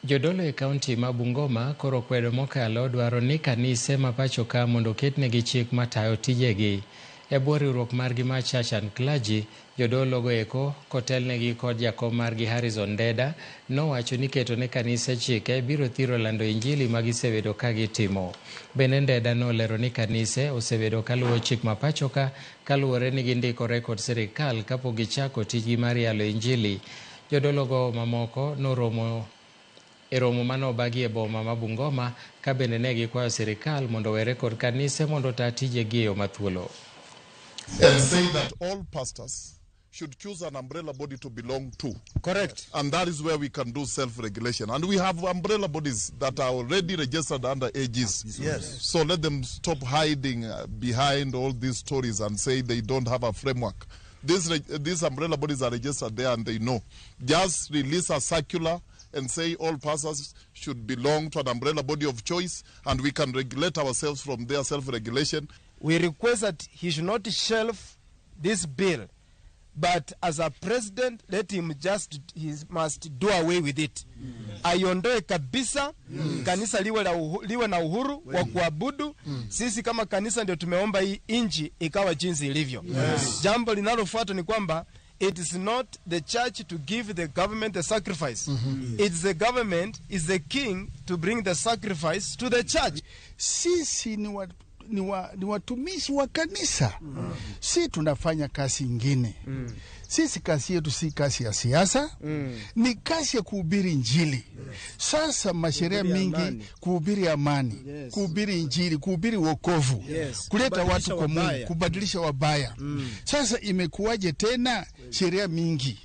Jodolo e kaunti ma Bungoma koro kwedo mokalo dwaro ni kanise ma pacho ka mondo oketnegi chik matayo tijegi. E bwo riwruok margi mar Church and Clergy, jodolo go eko kotelnegi kod jakom margi Harrison Ndeda nowacho ni keto ne kanise chike biro thiro lando injili ma gisebedo ka gitimo. Bende Ndeda nolero ni kanise osebedo kaluwo chik ma pacho ka kaluwore ni gindikore kod sirikal kapok gichako tijgi mar yalo injili. Jodologo mamoko noromo e romo mane obagi e boma ma Bungoma ka bende ne gikwayo sirikal mondo owere kod kanise mondo ota tijegi e yo mathuolo. And say that all pastors should choose an umbrella body to belong to. Correct. And that is where we can do self-regulation. And we have umbrella bodies that are already registered under AGs. Yes. So let them stop hiding behind all these stories and say they don't have a framework. These umbrella bodies are registered there and they know. Just release a circular and say all pastors should belong to an umbrella body of choice, and we can regulate ourselves from their self-regulation. We request that he should not shelve this bill, but as a president, let him just, he must do away with it. Aiondoe kabisa. Kanisa liwe na uhuru wa kuabudu. Sisi kama kanisa ndio tumeomba hii nchi ikawa jinsi ilivyo. Jambo linalofuata ni kwamba it is not the church to give the government the sacrifice. It's the government, is the king to bring the sacrifice to the church. Sisi ni watumishi wa kanisa. Si tunafanya kazi ingine. Sisi kazi yetu si kazi ya siasa, ni kazi ya kuhubiri Injili. Sasa masheria Kuhubiri mingi, amani. Kuhubiri amani, kuhubiri Injili, kuhubiri wokovu, kuleta watu Kubadilisha kwa Mungu, wabaya. Kubadilisha wabaya. Sasa imekuwaje tena sheria mingi?